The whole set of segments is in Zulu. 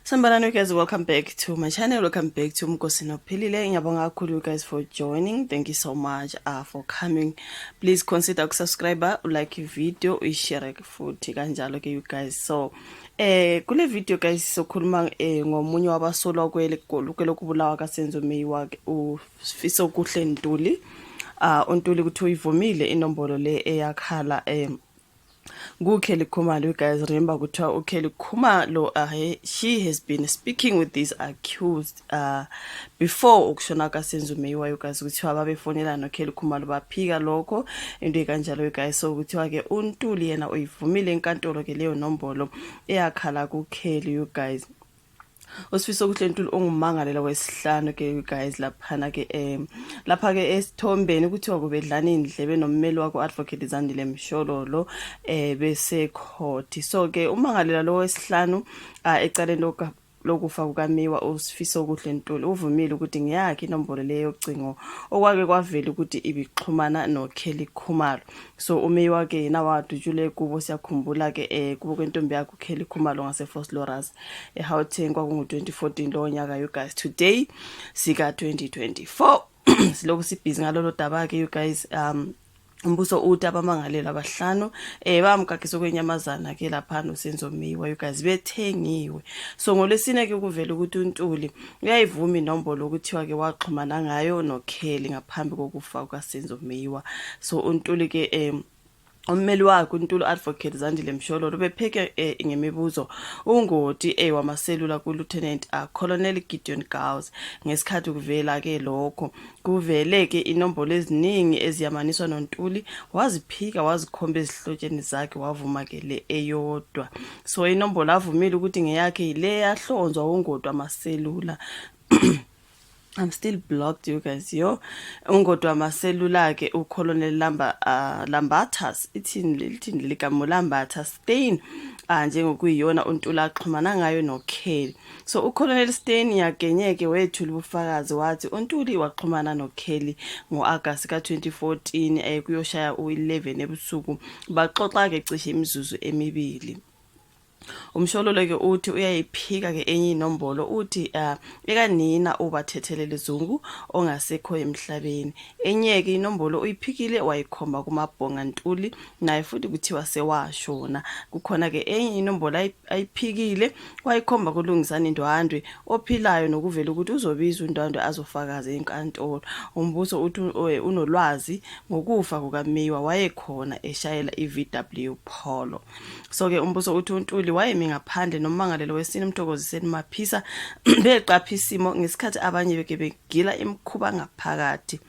Sanibonani you guys, welcome back to my channel, welcome back to Umkosi Nophilile. Ngiyabonga kakhulu you guys for joining. Thank you so much for coming. Please consider ukusubscribe, like video, uyishare futhi kanjalo ke you guys. So kule video guys sokhuluma ngomunye wabasolwa kwele lokubulawa kaSenzo Meyiwa, uFisokuhle Ntuli. UNtuli kuthi uyivumile inombolo le eyakhala kuKelly Khumalo. You guys remember kuthiwa uKelly Khumalo, she has been speaking with these accused before ukushona kaSenzo Meyiwa. You guys, kuthiwa babefonela noKelly Khumalo, baphika lokho, into ekanjalo you guys. So kuthiwa ke uNtuli yena uyivumile enkantolo ke leyo nombolo eyakhala kuKelly, you guys. USifisokuhle Ntuli ongumangalela wesihlanu ke you guys, laphana ke lapha ke esithombeni kuthiwa kubedlana indlebe nommeli wakho Advocate Zandile Mshololo bese court. So ke umangalela lo wesihlanu ecaleni lokufa kukaMeyiwa, uSifisokuhle Ntuli, uvumile ukuthi ngiyakhe inombolo leyo yocingo okwake kwavela ukuthi ibixhumana noKelly Khumalo. So uMeyiwa ke yena wadutshule kubo, siyakhumbula ke, kubo kwentombi yakhe uKelly Khumalo ngase Vosloorus eGauteng, kwakungu 2014 lo nyaka you guys. Today sika 2024, siloku sibhizi ngalolo daba ke you guys. Umbuso uthi abamangalelwa abahlanu bamgagisa kwenyamazana ke lapha noSenzo Meyiwa you guys, bethengiwe. So ngolesine ke kuvela ukuthi uNtuli uyayivuma inombolo okuthiwa ke waxhumana ngayo noKelly ngaphambi kokufa kukaSenzo Meyiwa. So uNtuli ke, ummeli wakhe uNtuli Advocate Zandile Mshololo bepheke ngemibuzo ungoti wamaselula ku-Lieutenant Colonel Gideon Gauss. Ngesikhathi kuvela ke lokho, kuvele ke inombolo eziningi eziyamaniswa noNtuli, waziphika, wazikhomba ezihlotsheni zakhe, wavuma ke le eyodwa. So inombolo avumile ukuthi ngeyakhe yile yahlonzwa ungoti wamaselula. I'm still blocked you guys, yo. Ungoti wamaselula ke uColonel Lambatas, ithini lithini ligama, Lambatha Stein, njengokuyiyona uNtuli axhumana ngayo noKelly. So uColonel Stein yakenyeke wethula ubufakazi, wathi uNtuli waxhumana noKelly ngoAugust ka2014 kuyoshaya u11 ebusuku, baxoxa ke cishe imizuzu emibili. Umshololo ke uthi uyayiphika ke enye inombolo, uthi ekanina uBathethelele Zungu ongasekho emhlabeni. Enye ke inombolo uyiphikile, wayikhomba kuMabhonga Ntuli, naye futhi kuthiwa sewashona. Kukhona ke enye inombolo ayiphikile, wayikhomba kuLungisani Ndwandwe ophilayo, nokuvela ukuthi uzobizwa uNdwandwe azofakaza enkantolo. Umbuso uthi unolwazi ngokufa kukaMeyiwa, wayekhona eshayela iVW Polo. So ke umbuso uthi uNtuli wayemi ngaphandle nommangalelo wesine uMthokoziseni Maphisa, beqapha isimo ngesikhathi abanye beke begila imikhuba ngaphakathi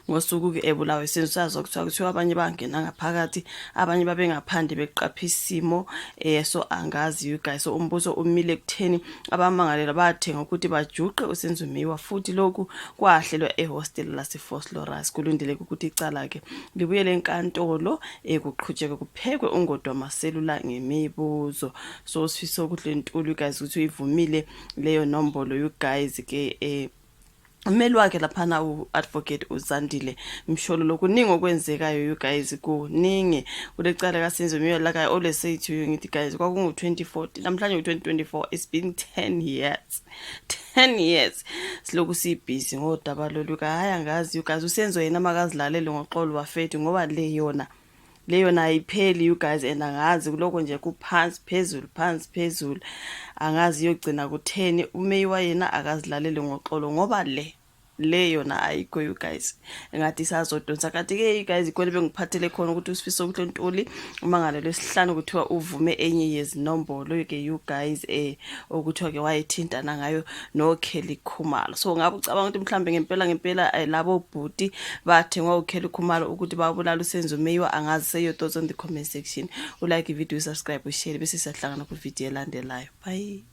ngosuku ke ebulawa isenzo sazo. Kuthiwa abanye bangena ngaphakathi, abanye babengaphandle beqapha isimo. So angazi you guys. So umbuso umile kutheni abamangalela bathenga ukuthi bajuqe uSenzo Meyiwa, futhi lokhu kwahlelwa ehostel lase-Vosloorus. Kulindeleke ukuthi icala ke libuyele enkantolo, ekuqhutshekwe kuphekwe ungoti wamaselula ngemibuzo. So uSifisokuhle Ntuli guys ukuthi uyivumile leyo nombolo you guys ke. Ummeli wakhe laphana u-Advocate uZandile Mshololo. Kuningi okwenzekayo you guys, kuningi kulecala kaSenzo Meyiwa. Like I always say to you, ngithi guys, kwakungu-2014, namhlanje u-2024, it's been 10 years, 10 years siloku sibhizi ngodaba lolu. Hhayi, angazi you guys, uSenzo yena makazilalele ngoxolo bafethu, ngoba le yona leyona ayipheli you guys, and angazi kuloko nje kuphansi phezulu, phansi phezulu, angazi iyogcina kutheni. UMeyiwa yena akazilalele ngoxolo, ngoba le yona ayikho you guys, engathi isazodonsa. Kanti-ke you guys, ikhona bengiphathele khona ukuthi uSifisokuhle Ntuli, umangalelo esihlanu, kuthiwa uvume enye yezinombolo-ke you guys, okuthiwa-ke wayethintana ngayo noKelly Khumalo. So ngabe ucabanga ukuthi mhlawumbe ngempela ngempela labo bhuti bathengwa uKelly Khumalo ukuthi babulala uSenzo Meyiwa? Angazi. Say your thoughts on the comment section, ulike ivideo, usubscribe, ushare, bese siyahlangana kwividiyo elandelayo. Bye.